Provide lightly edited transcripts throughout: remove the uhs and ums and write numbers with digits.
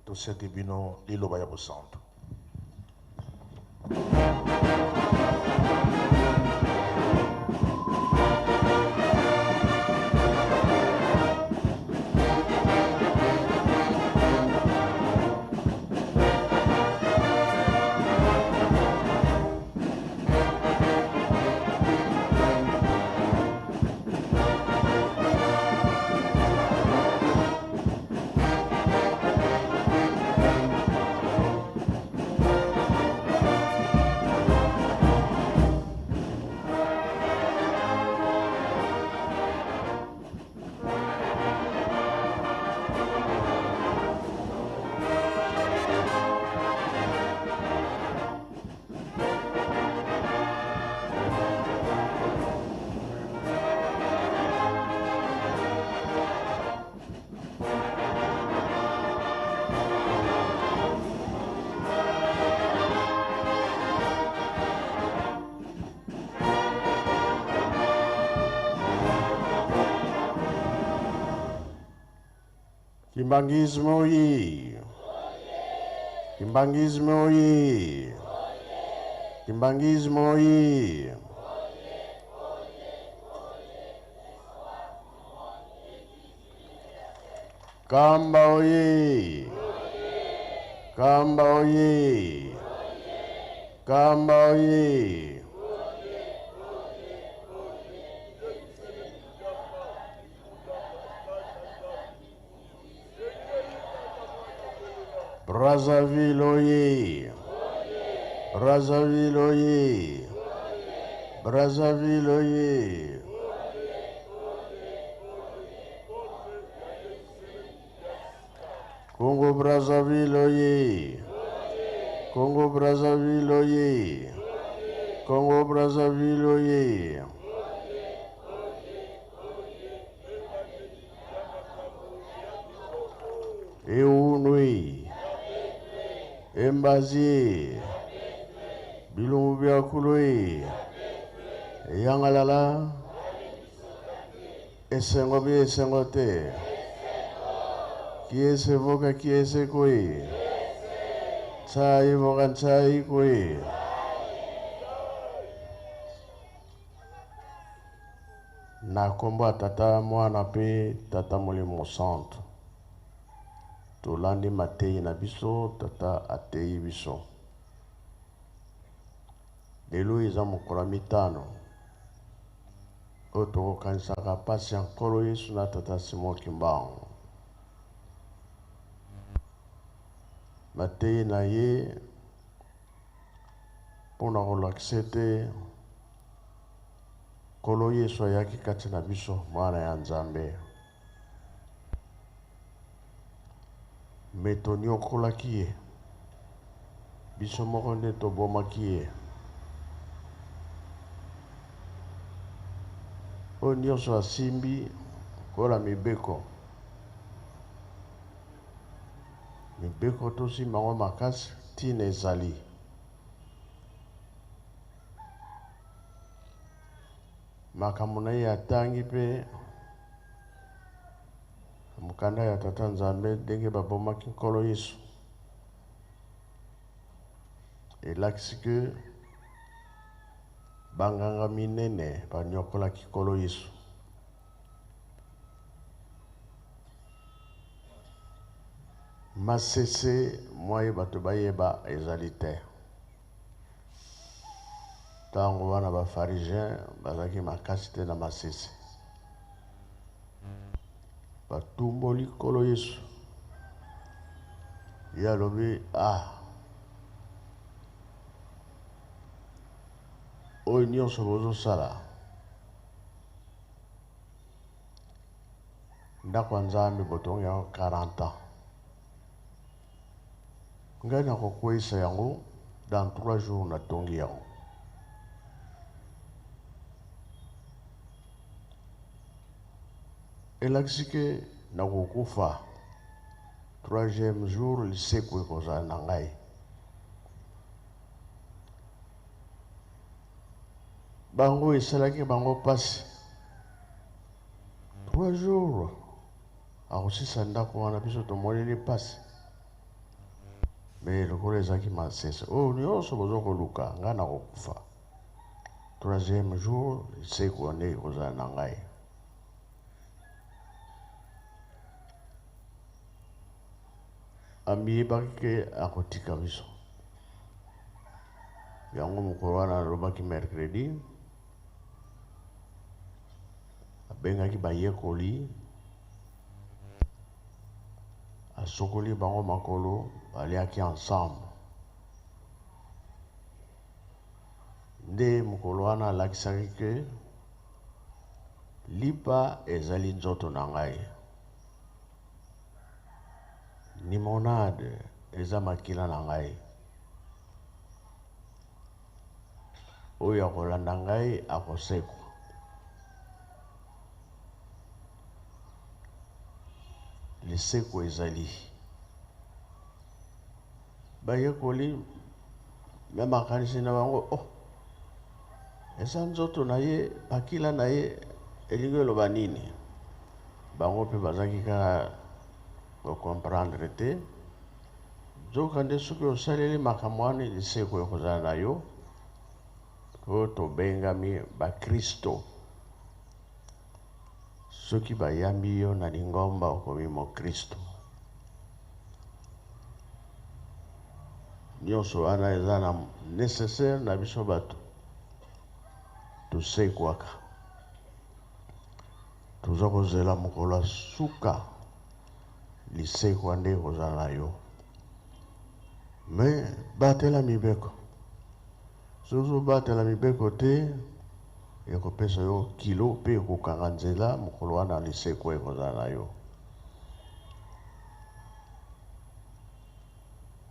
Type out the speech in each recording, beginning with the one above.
Toseki bino liloba ya bosantu. Kimbanguisme oye! Kimbanguisme oye! Kimbanguisme oye! Kamba oye! Kamba oye! Kamba oye! Brazzaville oye! Brazzaville oye! Brazzaville oye! Congo Brazzaville oye! Congo Brazzaville oye! Congo Brazzaville oye! Eunui Embazi Bilungu bya kului Yangalala Esengo bi esengo te Kiese voka kiese kui Tsai voka tsai kui Na nkombo ya Tata, Mwana mpe Tata Molimo Mosantu, tolandi mateyi na biso Tata ateyi biso. Lelo eza mokolo ya mitano oyo tokokanisaka mpasi ya Nkolo Yesu na Tata Simon Kimbangu. Mateyi na ye mpo na kolakisa ete Nkolo Yesu ayaki kati na biso, Mwana ya Nzambe. Me tonyokolaki ye, biso moko nde tobomaki ye. Oyo nyonso asimbi kola mibeko, mibeko tosimba yango makasi, ntina ezali. Makambo na ye atangi mpe mokanda ya Tata Nzambe ndenge babomaki Nkolo Yesu elakisi ke banganga minene banyokolaki Nkolo Yesu. Masese mwa ye bato bayeba ezali te. Ntango wana ba pharisiens bazalaki makasi te na masese. Batumboli Nkolo Yesu. Ye alobi ah, oyo nyonso bozosala ndako ya Nzambe botongi yango 40 ans. Ngai nakokweyisa yango dans 3 jours natongi yango. Elakisi ke nakokufa troisième jour lisekwa ekozala na ngai. Bango esalaki bango mpasi 3 jours akosisa ndako wana, biso tomoneli mpasi. Mais lokola ezalaki masese oyo nyonso bozo koluka, ngai nakokufa. Troisième jour, lisekwa nde ekozala na ngai. Amiyebaki ke akotika biso. Yango mokolo wana alobaki mercredi, abengaki bayekoli, asokoli bango makolo, baliaki ensemble. Nde mokolo wana alakisaki ke lipa ezali nzoto na ngai, limonade eza makila na ngai, oyo akolanda ngai akosekwa. Liseko ezali. Bayekoli na makanisi na bango, oh, eza nzoto na ye, makila na ye, elingi eloba nini? Bango mpe bazalaki kaka kocomprendre te. Nzokande soki osaleli makambo wana, liseko ekozala na yo, oyo tobengami bakristo. Soki bayambi yo na lingomba, okomi mokristo. Nyonso wana eza na nécessaire na biso bato tosekwaka. Toza kozela mokolo ya suka, lisekwa nde ekozala na yo. Mais batela mibeko. Soki ozobatela mibeko te, ekopesa yo kilo mpe ekokanga nzela mokolo wana lisekwa ekozala na yo.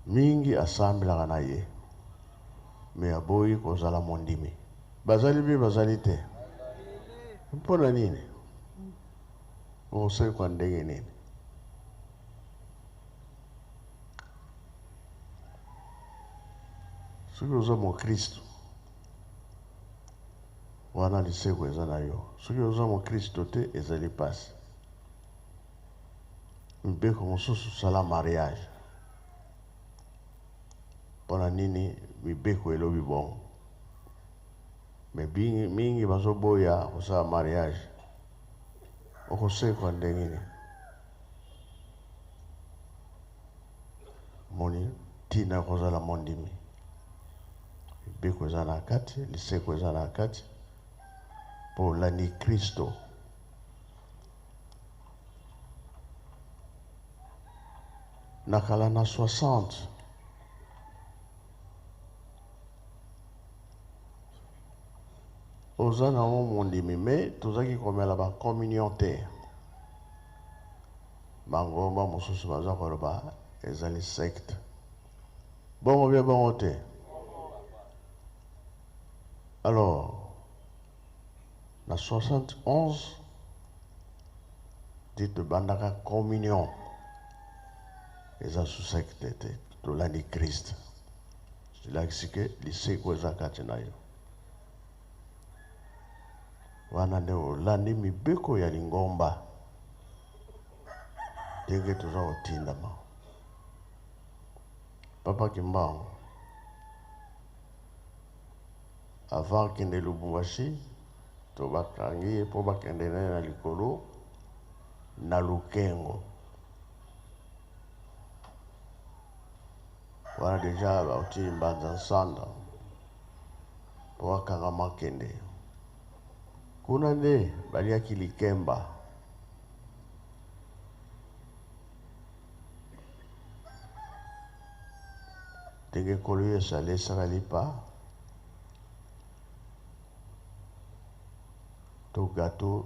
Mingi asambelaka na ye, me aboyi kozala mondimi. Bazali mpe bazali te. Mpo na nini? Okosekwa ndenge nini? Soki oza mokristo, wana liseko eza na yo. Soki oza mokristo te, ezali mpasi. Mibeko mosusu, sala mariage. Mpona nini mibeko elobi bongo? Me mingi bazoboya kosala mariage. Okosekwa ndenge nini? Moni ntina kozala mondimi. Mibeko eza na kati, liseko eza na kati, mpo olandi Kristo. Na kala na 60, oza nango mondimi, me tozalaki komela bacommunion te. Bangomba mosusu baza koloba ezali secte. Bongo bie bongo te. Alors na 71 ti tobandaka communion, eza sous secte te, tolandi Christ. Elakisi ke liseko eza kati na yo. Wana nde olandi mibeko ya lingomba ndenge toza kotindama. Papa Kimbangu avant akende Lubumbashi, to bakangi ye mpo bakende naye na likolo na Lukengo. Wana deja bauti Mbanza Nsanda mpo akanga makende. Kuna nde baliaki likemba. Ndenge Nkolo Yesu alesaka lipa to gâteau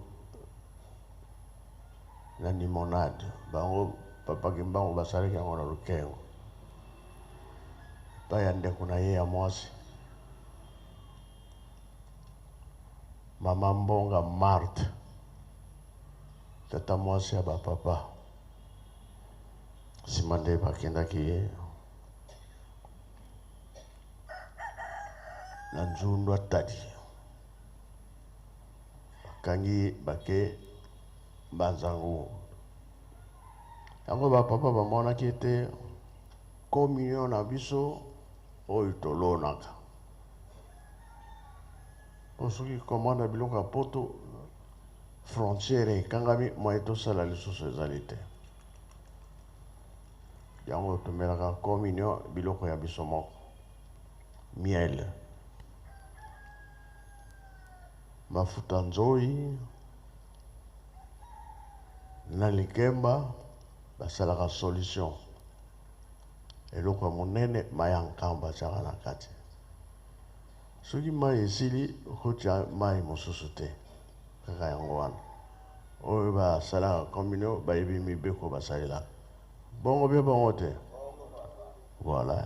na limonade, bango Papa Kimbangu basalaki yango na Lukengo epai ya ndeko na ye ya mwasi, Mama Mbonga Marthe, tata mwasi ya bapapa. Nsima nde bakendaki na Nzundu Atadi, bakangi bake Mbanzangu. Yango bapapa bamonaki ete Communion na biso oyo tolonaka. Po soki commande ya biloko ya poto frontière ekangami moyen tosala lisusu ezali te. Yango tomelaka communion biloko ya biso moko. Miel. Mafuta nzoyi na likemba basalaka solution. Eloko ya monene mayi ya nkamba atiaka na kati. Soki mayi esili okotia mayi mosusu te, kaka yango wana. Oyo basalaka communion bayebi mibeko basalelaka. Bongo bien bongo te? Voilà.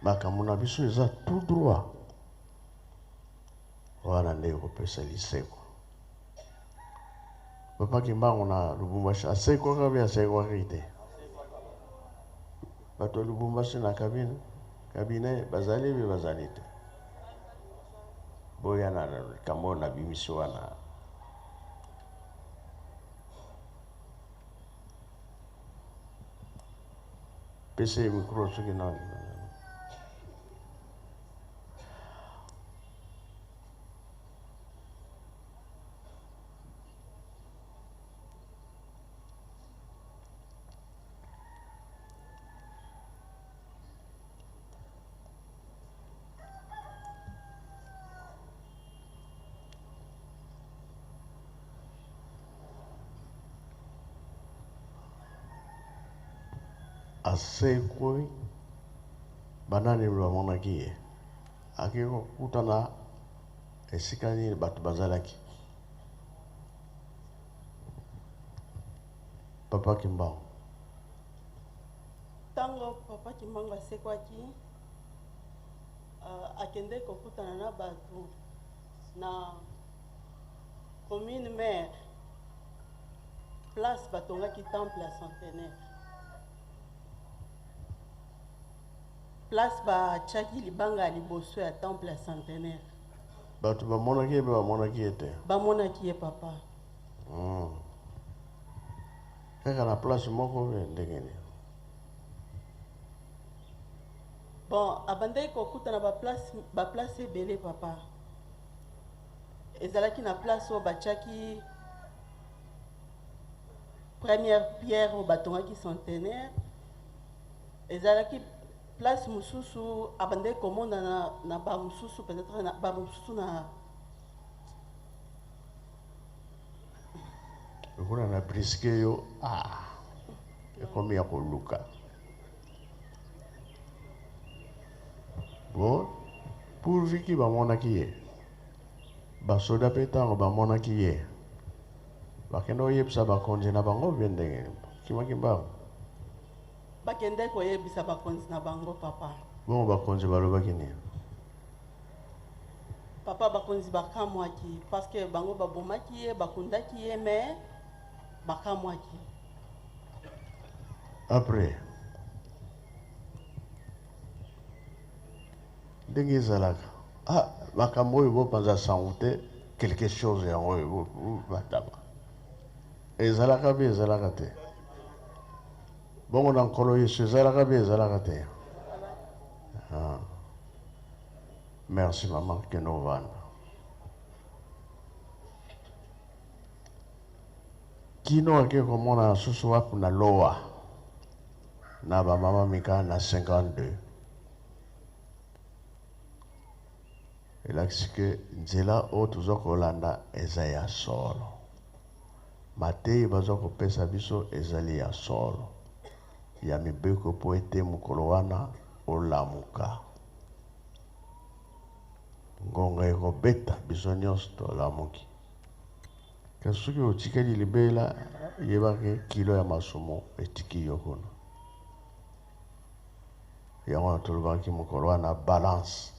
Makambo na biso eza tout droit. Wana nde ekopesa lisekwa. Papa Kimbangu na Lubumbashi asekwaka mpe asekwaki te. Bato ya Lubumbashi na cabine, cabinet bazali mpe bazali te. Boya na likambo oyo nabimisi wana. Pesa ye micro soki nani. Asekwi, banani bamonaki ye? Akei kokutana esika nini bato bazalaki? Papa Kimbangu. Ntango Papa Kimbangu asekwaki, uh, akendeki kokutana na bato na commune mère, place batongaki temple ya centenaire. Place batiaki libanga ya liboso ya temple ya centenaire. Bato bamonaki ye mpe bamonaki ye te. Bamonaki ye papa. Kaka na place moko mpe ndenge nini? Bon, abandaki kokutana ba place, ba place ebele papa. Ezalaki na place oyo batiaki première pierre oyo batongaki centenaire. Ezalaki place mosusu abandaki komonana na ba mosusu peut-être na ba mosusu na lokola na briske yo ah, ekomi ya koluka bon pourvu ki bamonaki ye basoda mpe ntango bamonaki ye bakenda koyebisa bakonzi na bango mpe ndenge kimaki mbango. Bakendaki koyebisa bakonzi na bango, papa. Bongo bakonzi balobaki nini? Papa, bakonzi bakamwaki parce que bango babomaki ye, bakundaki ye, mais bakamwaki. Après, ndenge ezalaka, ah, makambo oyo bopanza sango te, quelque chose yango oyo batama. Ezalaka mpe ezalaka te. Bongo na Nkolo Yesu ezalaka mpe ezalaka te. Ah. Merci mama, kende ovanda. Kino ake komona susu wapi na lowa na ba mama Mika na 52. Elakisi ke nzela oyo toza kolanda eza ya solo. Mateyi baza kopesa biso ezali ya solo, ya mibeko mpo ete mokolo wana olamuka. Ngonga ekobeta biso nyonso tolamuki. Kasi soki otikali libela, yeba ke kilo ya masumu etiki yo kuna. Yango wana tolobaki mokolo wana balance.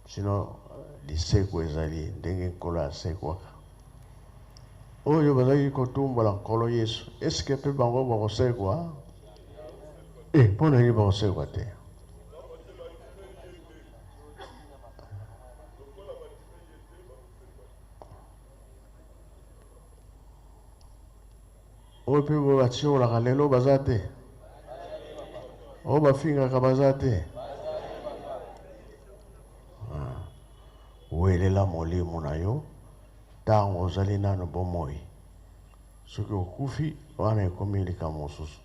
Sinon lisekwa ezali ndenge Nkolo asekwaka. Oyo bazalaki kotumbola Nkolo Yesu, eske mpe bango bakosekwa? Eh, mpo na nini bakosekwa te? Oyo mpe batiolaka lelo baza te? Oyo bafingaka baza te. Ah. Welela molimo na yo ntango ozali nano bomoi. Soki okufi, wana ekomi likambo mosusu.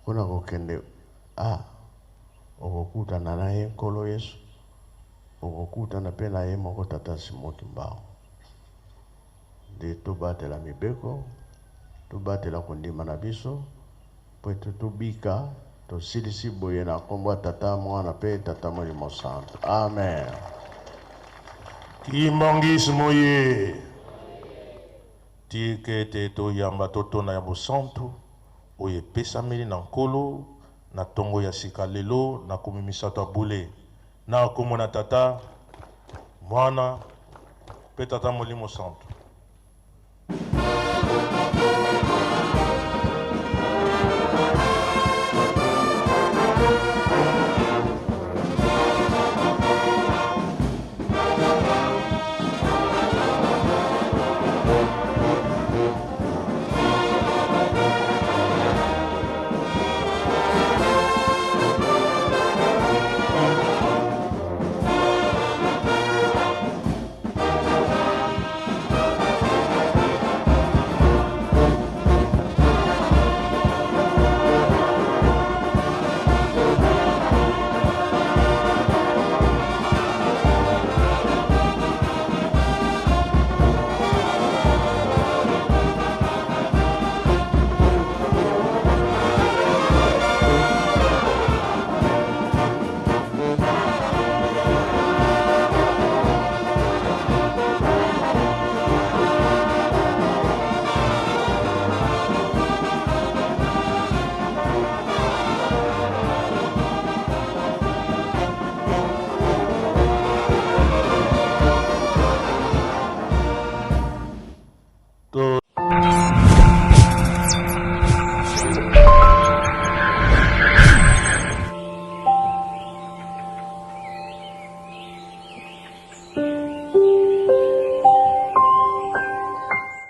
Mpo na kokende a okokutana na ye Nkolo Yesu, okokutana mpe na ye moko Tata Simon Kimbangu. Nde tobatela mibeko, tobatela kondima na biso mpo ete tobika. Tosilisi boye na nkombo ya Tata, Mwana mpe Tata Molimo Santu. Amen. Kimbanguisme ye! Tika ete toyamba totona ya bosantu oyo epesameli na Nkolo na tongo ya sika lelo na komi misato ya bule na kombo na Tata, Mwana, mpe Tata Molimo Santu.